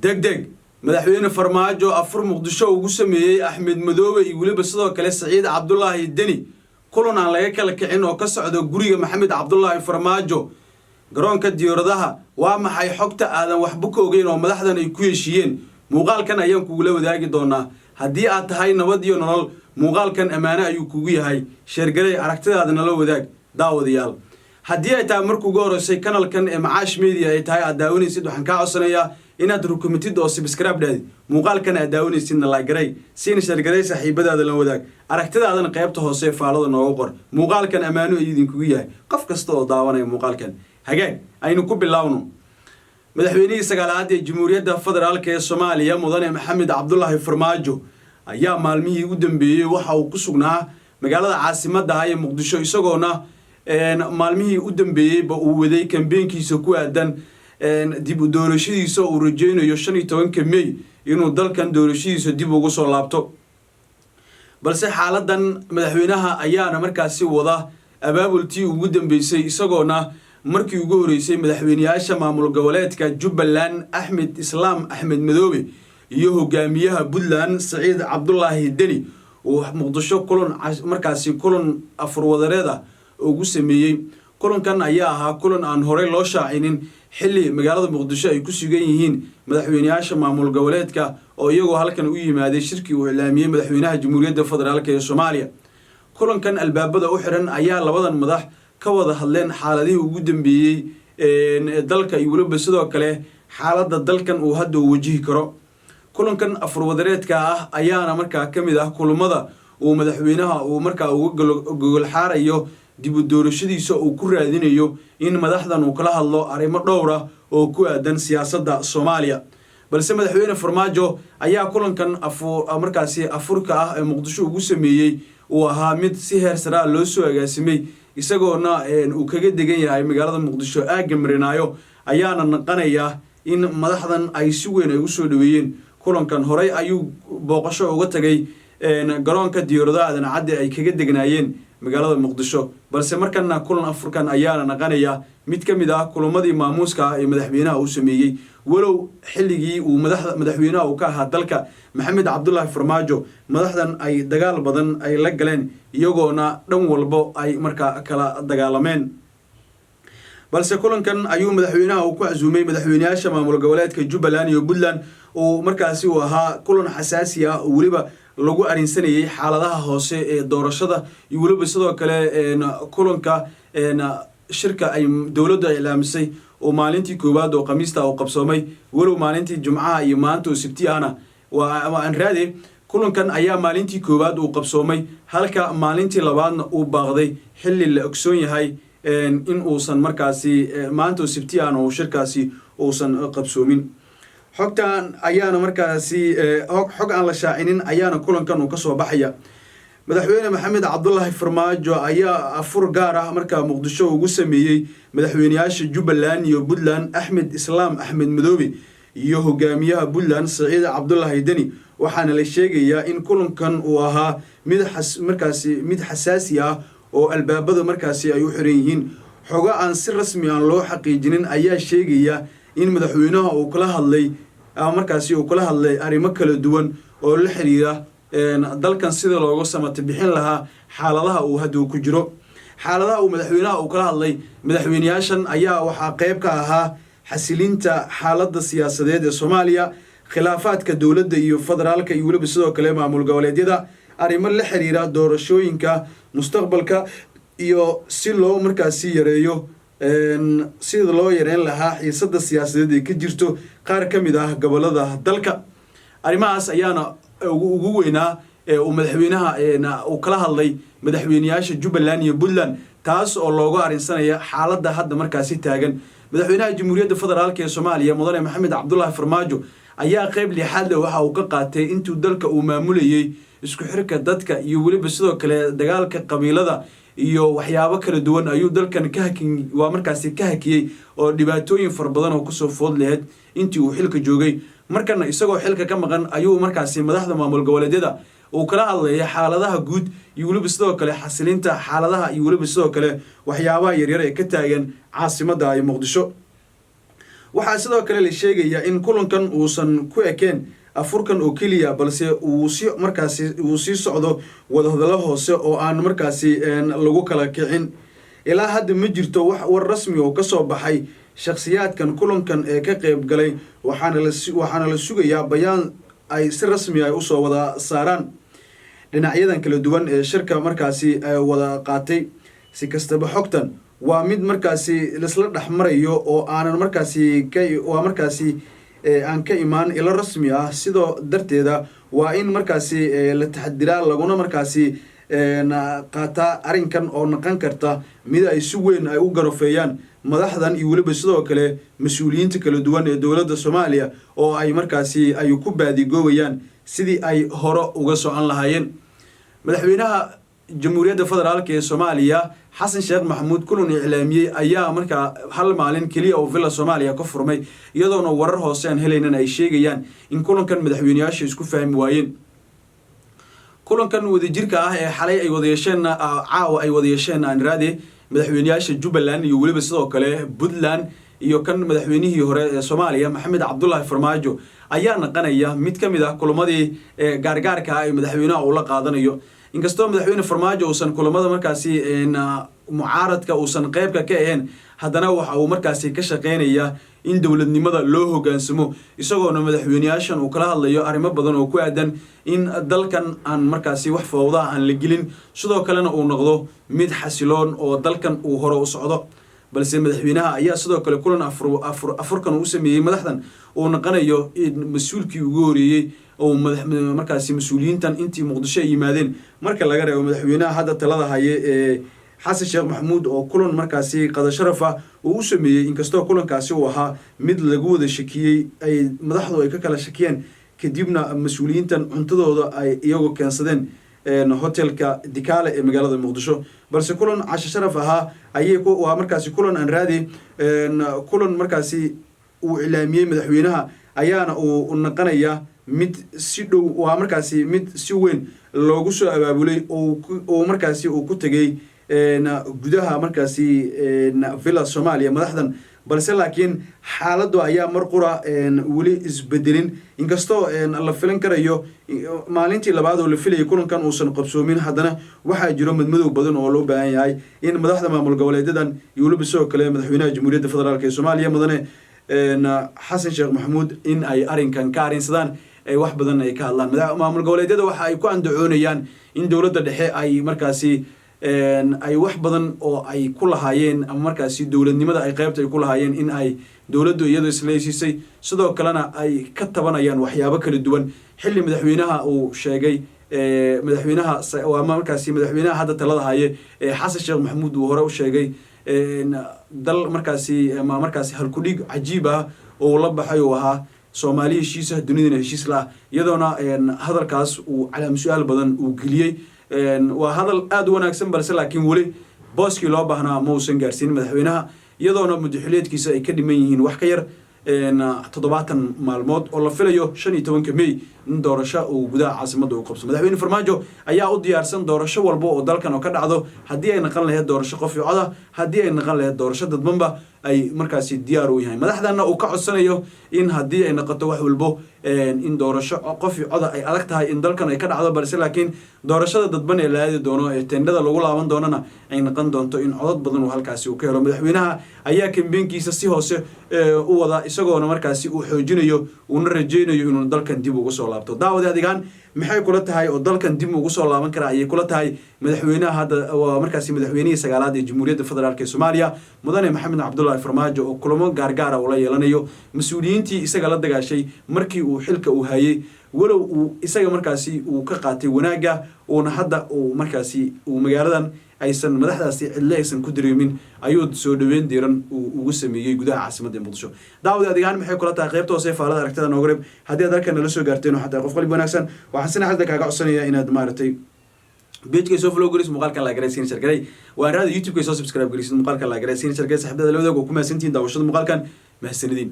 Degdeg, Madaxweyne Farmaajo afur Muqdisho ugu sameeyey Axmed Madoobe iyo weliba sidoo kale Saciid Cabdulaahi Deni. Kulan aan laga kala kicin oo ka socda guriga Maxamed Cabdulaahi Farmaajo garoonka diyaaradaha. Waa maxay xogta aadan waxba ka ogeyn oo madaxdan ay ku heshiiyeen? Muuqaalkan ayaan kugula wadaagi doonaa. Haddii aad tahay Nabad iyo Nolol, muuqaalkan ammaane ayuu kugu yahay. Share garey, aragtidaada nala wadaag. Daawadayaal, haddii ay tahay markuu ugu horeysay kanalkan ee Macaash Media ay tahay aad daawanaysid, waxaan kaa codsanayaa inaad rukumitid oo subscribe dhahdid. Muuqaalkan aad daawanaysidna like garey, siina share garey, saaxiibadaada la wadaag, aragtidaadana qaybta hoose faalada noogu qor. Muuqaalkan ammaano ayuu idinkugu yahay qof kasta oo daawanaya muuqaalkan. Hagaag, aynu ku bilaawno. Madaxweynihii sagaalaad ee Jamhuuriyadda Federaalka ee Soomaaliya, Mudane Maxamed Cabdulaahi Farmaajo, ayaa maalmihii u dambeeyey waxa uu ku sugnaa magaalada caasimadda ah ee Muqdisho, isagoona maalmihii u dambeeyeyba uu waday kambeynkiisa ku aadan dib u doorashadiisa uu rajeynayo 15-ka Mey inuu dalkan doorashadiisa dib ugu soo laabto. Balse xaaladan madaxweynaha ayaana markaasi wada abaabultii ugu dambeysay, isagoona markii ugu horeysay madaxweyneyaasha maamul goboleedka Jubbaland Axmed Islaam Axmed Madoobe iyo hogaamiyaha Puntland Saciid Cabdulaahi Deni uu Muqdisho kulan markaasi kulan afurwadareed ah ugu sameeyey. Kulankan ayaa ahaa kulan aan horey loo shaacinin, xilli magaalada Muqdisho ay ku sugan yihiin madaxweyneyaasha maamul goboleedka oo iyagoo halkan u yimaaday shirkii uu iclaamiyey madaxweynaha Jamhuuriyadda Federaalka ee Soomaaliya. Kulankan albaabada u xiran ayaa labadan madax ka wada hadleen xaaladihii ugu dambeeyey dalka iyo weliba sidoo kale xaaladda dalkan uu hadda uu wajihi karo. Kulankan afurwadareedka ah ayaana markaa ka mid ah kulamada uu madaxweynaha uu markaa uga gogol xaarayo dib u doorashadiisa, uu ku raadinayo in madaxdan uu kala hadlo arrimo dhowr ah oo ku aadan siyaasadda Soomaaliya. Balse Madaxweyne Farmaajo ayaa kulankan markaasi afurka ah ee Muqdisho ugu sameeyey uu ahaa mid si heer saraa loo soo agaasimay, isagoona uu kaga degan yahay magaalada Muqdisho aagga Marinaayo, ayaana naqanaya in madaxdan ay si weyn ay usoo dhaweeyeen kulankan. Horey ayuu booqasho uga tagay garoonka diyaaradaha Aadan Cadde ay kaga degnaayeen magaalada Muqdisho, balse markana kulan afurkan ayaana naqanaya mid ka mid ah kulamadii maamuuska ah ee madaxweynaha uu sameeyey, walow xilligii uu madaxweynaha uu ka ahaa dalka Maxamed Cabdulaahi Farmaajo madaxdan ay dagaal badan ay la galeen, iyagoona dhan walbo ay markaa kala dagaalameen. Balse kulankan ayuu madaxweynaha uu ku casuumay madaxweyneyaasha maamul goboleedka Jubbaland iyo Puntland, uu markaasi uu ahaa kulan xasaasi ah oo weliba lagu arinsanayay xaaladaha hoose ee doorashada iyo weliba sidoo kale kulanka shirka ay dowladdu ay iclaamisay oo maalintii koowaad oo Khamiista uu qabsoomay, walow maalintii Jumcaha iyo maanta oo Sabti ahna waa aan raade. Kulankan ayaa maalintii koowaad uu qabsoomay, halka maalintii labaadna uu baaqday, xilli la ogsoon yahay in uusan markaasi maanta oo Sabti ahna uu shirkaasi uusan qabsoomin. Xogtan ayaana markaasi xog aan la shaacinin ayaana kulankan uu kasoo baxaya. Madaxweyne Maxamed Cabdulaahi Farmaajo ayaa afur gaar ah markaa Muqdisho ugu sameeyey madaxweyneyaasha Jubbaland iyo Puntland Axmed Islaam Axmed Madoobe iyo hogaamiyaha Puntland Saciid Cabdulaahi Deni, waxaana la sheegayaa in kulankan uu ahaa mid markaasi mid xasaasi ah oo albaabada markaasi ay u xiran yihiin. Xogo aan si rasmi aan loo xaqiijinin ayaa sheegaya in madaxweynaha uu kala hadlay markaasi uu kala hadlay arrimo kala duwan oo la xiriira dalkan, sida looga samata bixin lahaa xaaladaha uu hadda ku jiro. Xaaladaha uu madaxweynaha uu kala hadlay madaxweyneyaashan ayaa waxaa qeyb ka ahaa xasilinta xaaladda siyaasadeed ee Soomaaliya, khilaafaadka dowladda iyo federaalka iyo weliba sidoo kale maamul goboleedyada, arrimo la xiriira doorashooyinka mustaqbalka iyo si loo markaasi yareeyo sida loo yareyn lahaa xiisada siyaasadeed ee ka jirto qaar ka mid ah gobolada dalka. Arrimahaas ayaana ugu weynaa ee uu madaxweynaha uu kala hadlay madaxweyneyaasha Jubbaland iyo Puntland, taas oo loogu arrinsanaya xaaladda hadda markaasi taagan. Madaxweynaha Jamhuuriyadda Federaalka ee Soomaaliya, Mudane Maxamed Cabdulaahi Farmaajo, ayaa qeyb lixaad leh waxa uu ka qaatay intuu dalka uu maamulayey isku xirka dadka iyo weliba sidoo kale dagaalka qabiilada iyo waxyaabo kala duwan ayuu dalkan ka hakin waa markaasi ka hakiyey oo dhibaatooyin fara badan oo kusoo food laheyd intii uu xilka joogay. Markana isagoo xilka ka maqan ayuu markaasi madaxda maamul goboleedyada uu kala hadlaya xaaladaha guud iyo weliba sidoo kale xasilinta xaaladaha iyo weliba sidoo kale waxyaabaha yaryar ee ka taagan caasimadda ay Muqdisho. Waxaa sidoo kale la sheegayaa in kulankan uusan ku ekeen afurkan oo keliya, balse uu si markaasi uu sii socdo wadahadallo hoose oo aan markaasi lagu kala kicin. Ilaa hadda ma jirto wax war rasmi oo kasoo baxay shakhsiyaadkan kulankan ee ka qeyb galay, waxaana la sugayaa bayaan ay si rasmi ay usoo wada saaraan dhinacyadan kala duwan ee shirka markaasi wada qaatay. Si kastaba, xogtan waa mid markaasi laisla dhex marayo oo aanan markaasi ka waa markaasi aan ka imaan ilo rasmi ah. Sidoo darteeda waa in markaasi la taxadiraa, laguna markaasi qaataa arrinkan oo noqon karta mid ay si weyn ay u garofeeyaan madaxdan iyo weliba sidoo kale mas-uuliyiinta kala duwan ee dowladda Soomaaliya, oo ay markaasi ay ku baadigoobayaan sidii ay hore uga socon lahaayeen. Madaxweynaha Jamhuuriyadda Federaalka ee Soomaaliya, Xasan Sheekh Maxamuud, kulan iclaamiyey ayaa markaa hal maalin keliya oo Villa Soomaaliya ka furmay, iyadoona warar hoose aan helaynan ay sheegayaan in kulankan madaxweyneyaasha isku fahmi waayeen. Kulankan wadajirka ah ee xalay ay wada yeesheen, caawa ay wada yeesheen aan raade, madaxweyneyaasha Jubbaland iyo weliba sidoo kale Puntland iyo kan madaxweynihii hore ee Soomaaliya, Maxamed Cabdulaahi Farmaajo, ayaa naqanaya mid ka mid ah kulamadii gaargaarka ah ee madaxweynaha uu la qaadanayo. Inkastoo madaxweyne Farmaajo uusan kulamada markaasi mucaaradka uusan qeybka ka ahayn, haddana waxa uu markaasi ka shaqeynaya in dowladnimada loo hogaansamo, isagoona madaxweyneyaashan uu kala hadlayo arrimo badan oo ku aadan in dalkan aan markaasi wax fowdaha aan la gelin, sidoo kalena uu noqdo mid xasiloon oo dalkan uu hore u socdo. Balse madaxweynaha ayaa sidoo kale kulan afurkan uu sameeyey madaxdan uu noqonayo in mas-uulkii ugu horeeyey oo markaasi mas-uuliyiintan intii Muqdisho ay yimaadeen, marka laga reebo madaxweynaha hadda talada haye ee Xasan Sheekh Maxamuud, oo kulan markaasi qada sharaf ah uu u sameeyey, inkastoo kulankaasi uu ahaa mid lagu wada shakiyey, ay madaxdu ay ka kala shakiyeen, kadibna mas-uuliyiintan cuntadooda ay iyagu keensadeen hotelka Dikale ee magaalada Muqdisho. Balse kulan casho sharaf ahaa ayay waa markaasi kulan aan raadi kulan markaasi uu iclaamiyey madaxweynaha ayaana uu naqanaya mid si dhow, waa markaasi mid si weyn loogu soo abaabulay oo markaasi uu ku tegey gudaha markaasi Villa Soomaaliya madaxdan. Balse laakiin xaaladdu ayaa mar qura weli isbedelin, inkastoo la filan karayo maalintii labaad oo la filayay kulankan uusan qabsoomin, haddana waxaa jiro madmadow badan oo loo baahan yahay in madaxda maamul goboleedyadan iyo weliba sidoo kale madaxweynaha Jamhuuriyadda Federaalka ee Soomaaliya, mudane Xasan Sheekh Maxamuud, in ay arrinkan ka arrinsadaan, ay wax badan ay ka hadlaan. Maamul goboleedyada waxa ay ku andacoonayaan in dowladda dhexe ay markaasi ay wax badan oo ay ku lahaayeen ama markaasi dowladnimada ay qaybta ay ku lahaayeen in ay dowladdu iyadu isleesiisay, sidoo kalena ay ka tabanayaan waxyaabo kala duwan, xilli madaxweynaha uu sheegay, madaxweynaha waa markaasi madaxweynaha hadda talada haye ee Xasan Sheekh Maxamuud, uu hore u sheegay dal markaasi ama markaasi halkudhig cajiib ah oo la baxay uu ahaa "Soomaali heshiisa, dunidana heshiis la ah", iyadoona hadalkaas uu calaam su-aal badan uu geliyey. Waa hadal aada u wanaagsan, balse laakiin weli booskii loo baahnaa ma uusan gaarsiinin madaxweynaha, iyadoona muddaxileedkiisa ay ka dhiman yihiin wax ka yar 70 maalmood, oo la filayo 15-ka May in doorasho uu gudaha caasimadda uu qabso. Madaxweyne Farmaajo ayaa u diyaarsan doorasho walba oo dalkan oo ka dhacdo, haddii ay naqan lahayd doorasho qof iyo cod ah, haddii ay naqan lahayd doorasho dadbanba, ay markaasi diyaar u yahay. Madaxdanna uu ka codsanayo in haddii ay noqoto wax walbo in doorasho qof iyo coda ay adag tahay in dalkan ay ka dhacdo, balse laakiin doorashada dadban ee la aadi doono ee tendhada lagu laaban doonana ay noqon doonto in codod badan uu halkaasi uu ka helo. Madaxweynaha ayaa kambeynkiisa si hoose u wada, isagoona markaasi uu xoojinayo, uuna rajeynayo inuu dalkan dib ugu soo laabto. Daawade, adigaan maxay kula tahay oo dalkan dib ugu soo laaban karaa ayay kula tahay madaxweynaha hadda, waa markaasi madaxweynihii sagaalaad ee Jamhuuriyadda Federaalka ee Soomaaliya, mudane Maxamed Cabdullaahi Farmaajo, oo kulamo gaargaara ula yeelanayo mas-uuliyiintii isaga la dagaashay markii uu xilka uu hayay, walow uu isaga markaasi uu ka qaatay wanaagga, uuna hadda uu markaasi uu magaaladan aysan madaxdaasi cidle aysan ku dareemin, ayuu soo dhaweyn diiran uu ugu sameeyey gudaha caasimadda Muqdisho? Daawade, adigaan maxay kula tahay? Qaybta hoose faalada aragtida nooga reeb. Haddii aad halkan nala soo gaarteen, waxaa tahay qof qalbi wanaagsan. Waxaan si naxariista kaaga codsanayaa inaad maaragtay page-kay soo follow garis, muuqaalkan like garaysiin, share garay. Waan raada YouTube-kay soo subscribe garisid, muuqaalkan like garaysiin, share garay, saxibada la wadaag. Oo ku mahadsantihiin daawashada muuqaalkan. Mahadsanidin.